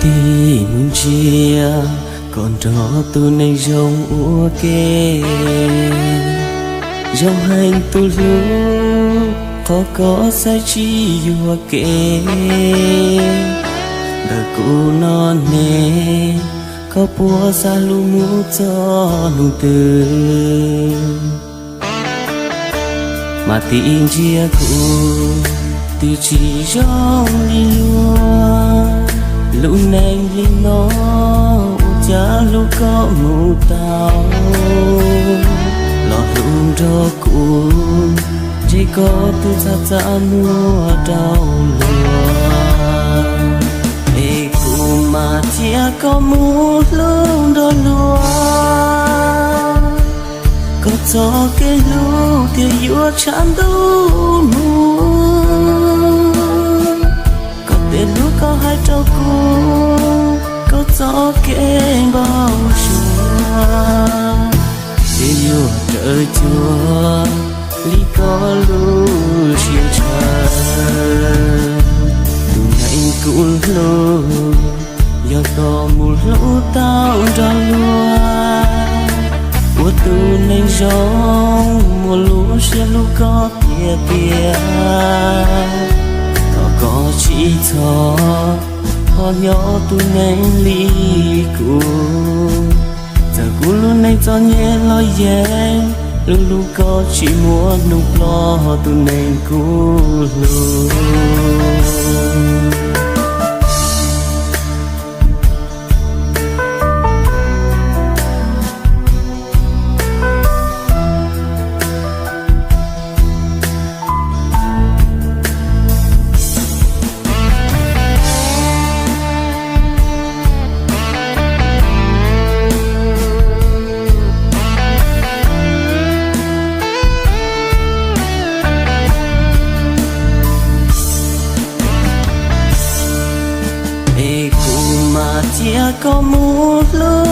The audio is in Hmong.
Tig mus ntsia koj nrog tus neeg zoo ua ke, zoo heev tus hlub, qhov koj xav tsis yuam kev. Ntawm kuv no ne, koj puas xav hlub mus txog hnub twg? Mas tig ntsia kuv twb tsis zoo li luag, lub neej li no ua cas hlub koj mus tau, los hlub nrog kuv, ntshe koj twb txaj txaj muag rau luag. Es kuv mas thiab koj mus hlub nrog luag, koj txoj kev hlub thiaj yuav tshav ntuj mus. Koj tej lus koj hais rau kuv, koj txoj kev npau suav, ces yuav raws cuag li koj lub siab ntshaw. Tus neeg kuv hlub, yog koj mus hlub tau nrog luag, ua tus neeg zoo muaj lub siab hlub koj tiag tiag. Thov koj tsis txhob ho nyob tus neeg li kuv. Txawm kuv lub neej txom nyem los yeej, lub hlub koj tsis muaj hnub ploj, tus neeg kuv hlub. Es kuv mas thiab koj mus hlub